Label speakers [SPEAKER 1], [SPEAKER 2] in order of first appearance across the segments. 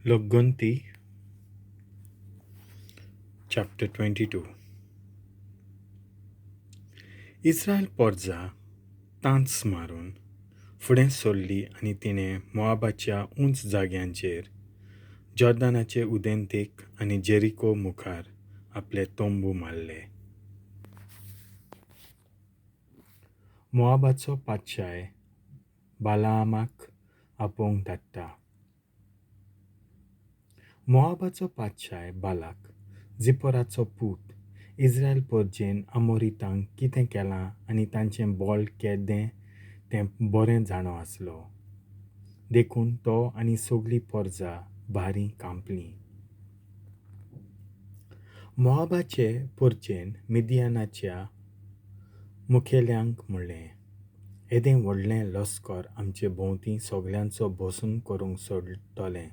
[SPEAKER 1] लोकगंती chapter 22. Israel पोरजा तांच मारून फुडें सरली आनी तिणें मोआबाच्या उंच जाग्यांचेर जॉर्दनाचे उदेंतेक आनी जेरिको मुखार आपले तंबू मारले. मोआबाचो पातशाय बालामाक आपोवंक धाडटा. मोआबाचो पातशाय बालाक, जिप्पोराचो पूत, इस्रायल परजेन आमोरितांक कितें केलां आनी तांचें बळ केदें तें बरें जाणो आसलो. देखून तो आनी सगळी परजा भारी कांपली. मोआबाचे परजेन मिदियानाच्या मुखेल्यांक म्हणलें, येदें व्हडलें लश्कर आमचे भोंवतीं सगळ्यांचो भस्म करूंक सोडटलें.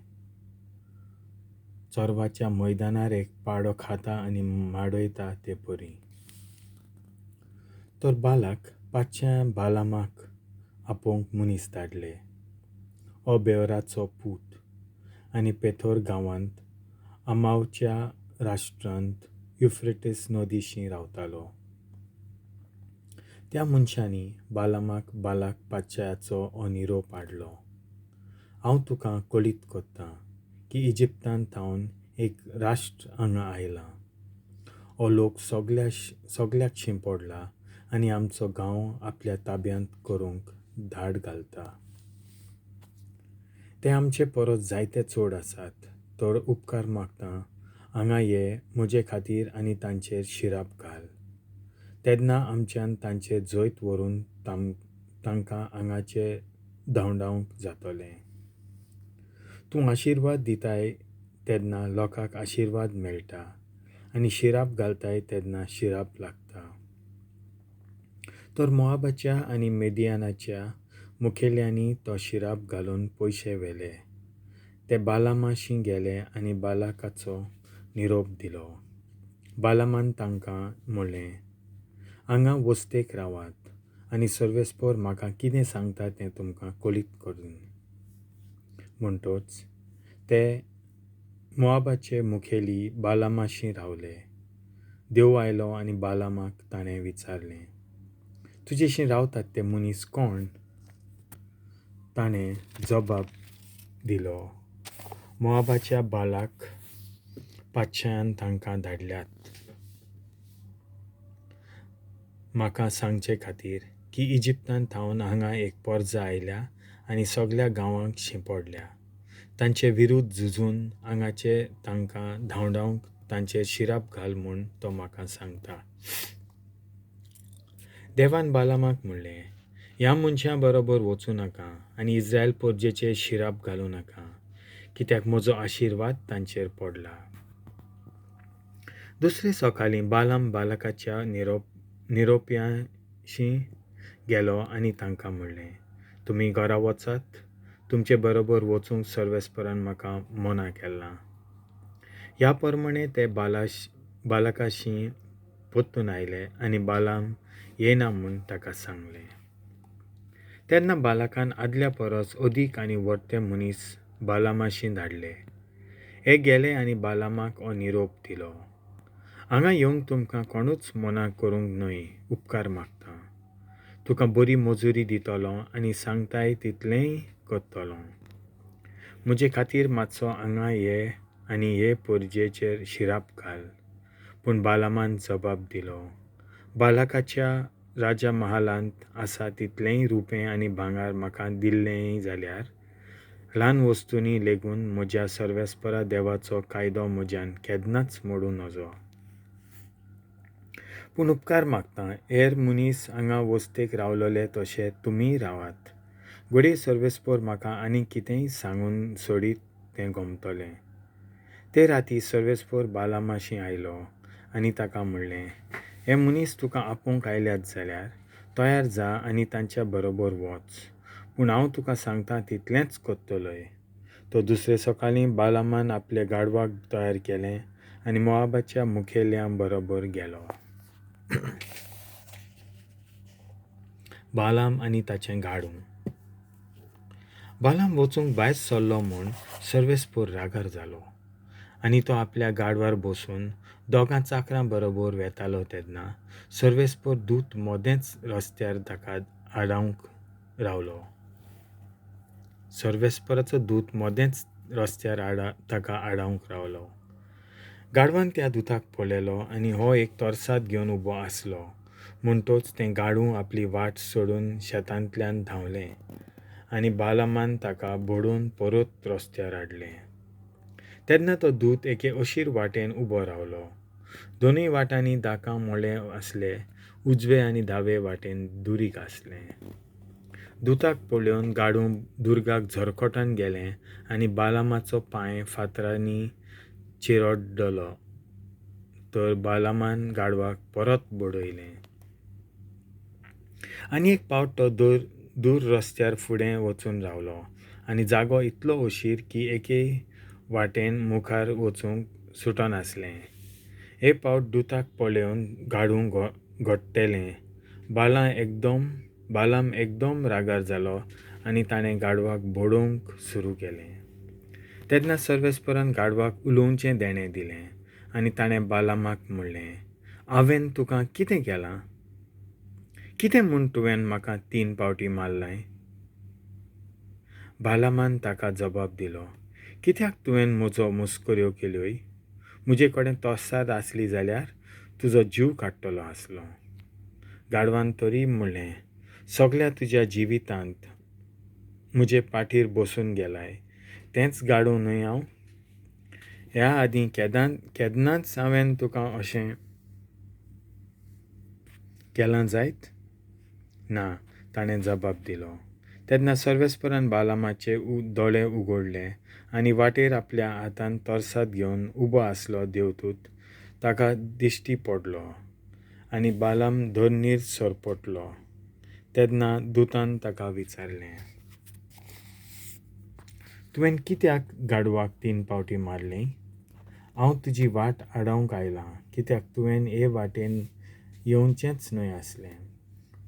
[SPEAKER 1] चोरवाच्या मैदानार एक पाडो खाता आनी माडयता ते परी. तर बालाक पातशायान बालामाक आपोवंक मनीस धाडले. हो बेओराचो पूत आनी पेथोर गांवांत अमावच्या राष्ट्रांत युफ्रेटीस नदीशीं रावतालो. त्या मनशांनी बालामाक बालाक पातशायाचो हो निरोप हाडलो, हांव तुका कळीत करतां की इजिप्तांत थावन एक राष्ट्र हांगा आयलां. हो लोक सगळ्याक शिंपडला आनी आमचो गांव आपल्या ताब्यांत करूंक धाड घालता. ते आमचे परस जायते चड आसात, तर उपकार मागतां हांगा ये म्हजे खातीर आनी तांचेर शिराप घाल. तेन्ना आमच्यान तांचेर जैत व्हरून तांकां हांगाचे धांवडावंक जातलें. तूं आशिर्वाद दिताय तेन्ना लोकांक आशिर्वाद मेळटा आनी शिराप घालताय तेन्ना शिराप लागता. तर मोआबाच्या आनी मेदियानाच्या मुखेल्यांनी तो शिराप घालून पयशे व्हेले. ते बालामाशी गेले आनी बालाकाचो निरोप दिलो. बालामान तांकां म्हणलें, हांगा वस्तेक रावात आनी सर्वेस्पर म्हाका कितें सांगता तें तुमकां कळीत करून. म्हणटच ते मोआबाचे मुखेली बालामाशी रावले. देव आयलो आनी बालामाक ताणें विचारलें, तुजेशी रावतात ते मनीस कोण? ताणें जबाब दिलो, मोआबाच्या बालाक पातशायान तांकां धाडल्यात म्हाका सांगचे खातीर की इजिप्तांत थावन हांगा एक परजा आयल्या आनी सगळ्या गांवांक शिंपडल्या. तांचे विरुद्ध झुजून हांगाचे तांकां धांवडावंक तांचेर शिराप घाल म्हूण तो म्हाका सांगता. देवान बालामाक म्हणलें, ह्या मनशां बरोबर वचूं नाका आनी इस्रायल परजेचेर शिराप घालूं नाका, कित्याक म्हजो आशिर्वाद तांचेर पडला. दुसरे सकाळीं बालाम बालकाच्या निरोप्यांशी गेलो आनी तांकां म्हणलें, तुमी घरा वचात, तुमचे बरोबर वचूंक सर्वेस्परान म्हाका मना केलां. ह्या प्रमाणे ते बालकाशी परतून आयले आनी बालाम येना म्हूण ताका सांगलें. तेन्ना बालकान आदल्या परस अदीक आनी व्हडते मनीस बालामाशी धाडले. हे गेले आनी बालामाक हो निरोप दिलो, हांगा येवंक तुमकां कोणूच मना करूंक न्हय, उपकार मागता. तुका बरी मजुरी दितलो आनी सांगताय तितलेंय करतलो. म्हजे खातीर मातसो हांगा ये आनी हे परजेचेर शिराप घाल. पूण बालामान जबाब दिलो, बालाकाच्या राजा महालांत आसा तितलेंय रुपें आनी भांगर म्हाका दिल्लेंय जाल्यार ल्हान वस्तूंनी लेगून म्हज्या सर्वेस्परा देवाचो कायदो म्हज्यान केन्नाच मोडूं नजो. पूण उपकार मागतां, हेर मनीस हांगा वस्तेक रावलेले तशे तुमीय रावात. घडये सर्वेस्पर म्हाका आनी कितेंय सांगून सोडीत तें गमतलें. ते राती सर्वेस्पर बालामाशी आयलो आनी ताका म्हणलें, हे मनीस तुका आपोवंक आयल्यात जाल्यार तयार जा आनी तांच्या बरोबर वच, पूण हांव तुका सांगता तितलेंच करतलोय. तो दुसरे सकाळीं बालामान आपल्या गाडवाक तयार केलें आनी मोआबाच्या मुखेल्यां बरोबर गेलो. बालाम आनी ताचें गाडूं. बालाम वचूंक भायर सरलो म्हूण सर्वेस्पोर रागार जालो आनी तो आपल्या गाडवार बसून दोगां चाकरां बरोबर वेतालो तेन्ना सर्वेस्पोर दूत मदेंच रस्त्यार ताका आडावंक रावलो. सर्वेस्पोराचो दूत मदेंच रस्त्यार ताका आडावंक रावलो. गाडवान त्या दुताक पळयलो आनी हो एक तरसाद घेवन उबो आसलो म्हणटच तें गाडू आपली वाट सोडून शेतांतल्यान धांवलें आनी बालामान ताका बडोवन परत रस्त्यार हाडलें. तेन्ना तो दूत एके अशीर वाटेन उबो रावलो. दोनूय वाटांनी दाकां मोळे आसले, उजवे आनी दावे वाटेन दुरीग आसलें. दुताक पळोवन गाडू दुर्गाक झरकटान गेलें आनी बालामाचो पांय फातरांनी चिरडलो तर बालामान गाडवाक परत बडयलें. आनी एक पावट तो दूर रस्त्यार फुडें वचून रावलो आनी जागो इतलो अशीर की एके वाटेन मुखार वचूंक सुटनासलें. हे पावट दुताक पळोवन गाडू घडटेलें. बालाम एकदम रागार जालो आनी ताणें गाडवाक बडोवंक सुरू केलें. तेन्ना सर्वेस्परान गाडवाक उलोवचें देणें दिलें आनी ताणें बालामाक म्हणलें, हांवें तुका कितें केलां? कितें म्हूण तुवें म्हाका 3 पावटी मारलाय? बालामान ताका जबाब दिलो, कित्याक तुवें म्हजो मस्कऱ्यो केल्योय? म्हजे कडेन तरसाद आसली जाल्यार तुजो जीव काडटलो आसलो. गाडवान तरी म्हणलें, सगल्या तुज्या जिवितांत म्हजे पाठीर बसून गेलाय तेंच गाडू न्हय हांव? ह्या आदीं केन्नाच हांवें तुका अशें केलां जायत? ना, ताणें जबाब दिलो. तेन्ना सर्वेस्परान बालामाचे दोळे उगडले आनी वाटेर आपल्या हातान तरसाद घेवन उबो आसलो देवदूत ताका दिश्टी पडलो आनी बालाम धरणीर सरपटलो. तेन्ना दुतान ताका विचारलें, तुवें कित्याक गाडवाक 3 पावटी मारली? हांव तुजी वाट आडावंक आयलां, कित्याक तुवें हे वाटेन येवचेंच न्हय आसलें.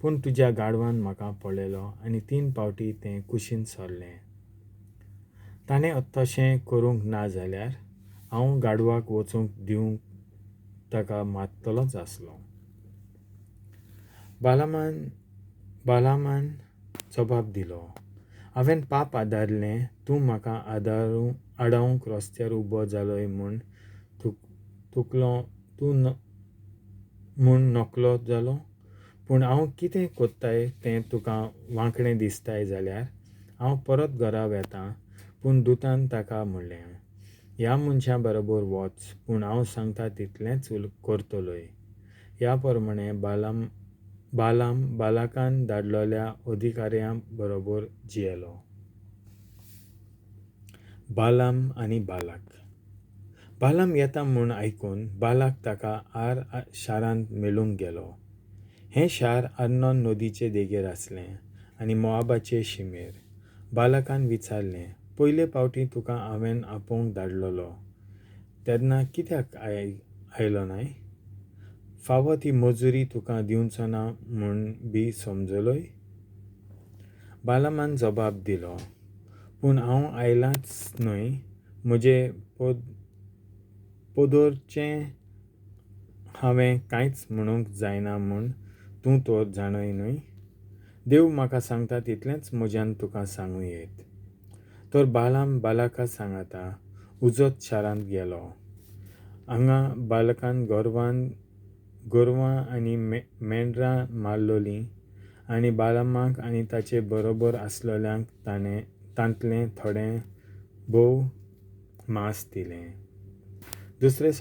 [SPEAKER 1] पूण तुज्या गाडवान म्हाका पळयलो आनी 3 पावटी तें कुशीन सरलें. ताणें तशें करूंक ना जाल्यार हांव गाडवाक वचूंक दिवंक ताका मारतलोच आसलो. बालामान जबाब दिलो, हांवें पाप आदारलें, तूं म्हाका आडावंक रस्त्यार उबो जालोय म्हूण तूं म्हूण नकलो जालो. पूण हांव कितें कोत्ताय तें तुका वांकडें दिसताय जाल्यार हांव परत घरा वेतां. पूण दुतान ताका म्हणलें, ह्या मनशां बरोबर वच, पूण हांव सांगता तितलेंच करतलोय. ह्या प्रमाणे बालाम बालाकान धाडलेल्या अधिकाऱ्यां बरोबर जियेलो. बालाम आनी बालाक. बालाम येता म्हूण आयकून बालाक ताका आर शारांत मेळूंक गेलो. हें शार आर्नोन नदीचे देगेर आसलें आनी मोआबाचे शिमेर. बालाकान विचारलें, पयले पावटी तुका हांवें आपोवंक धाडलेलो तेन्ना कित्याक आयलो नाय? फावो ती मजुरी तुका दिवचो ना म्हूण बी समजलोय? बालामान जबाब दिलो, पूण हांव आयलांच न्हय, म्हजे पदोरचें हांवें कांयच म्हणूंक जायना म्हूण तूं तर जाणय न्हय? देव म्हाका सांगता तितलेंच म्हज्यान तुका सांगूं येत. तर बालाम बालाका सांगाता उजत शारांत गेलो. हांगा बालकान गोरवां आनी मेंढरां मारलोलीं आनी बालामाक आनी ताचे बरोबर आसलेल्यांक ताणें तांतलें थोडें भोव मांस दिलें. दुसरे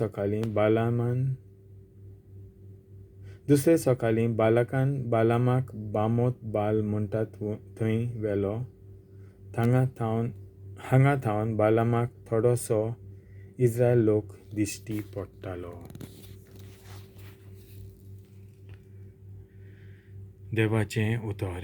[SPEAKER 1] सकाळीं बालकान बालामाक बामोत बाल म्हणटा थंय व्हेलो. हांगा थावन बालामाक थोडोसो इस्रायल लोक दिश्टी पडटालो. देवाचें उतर.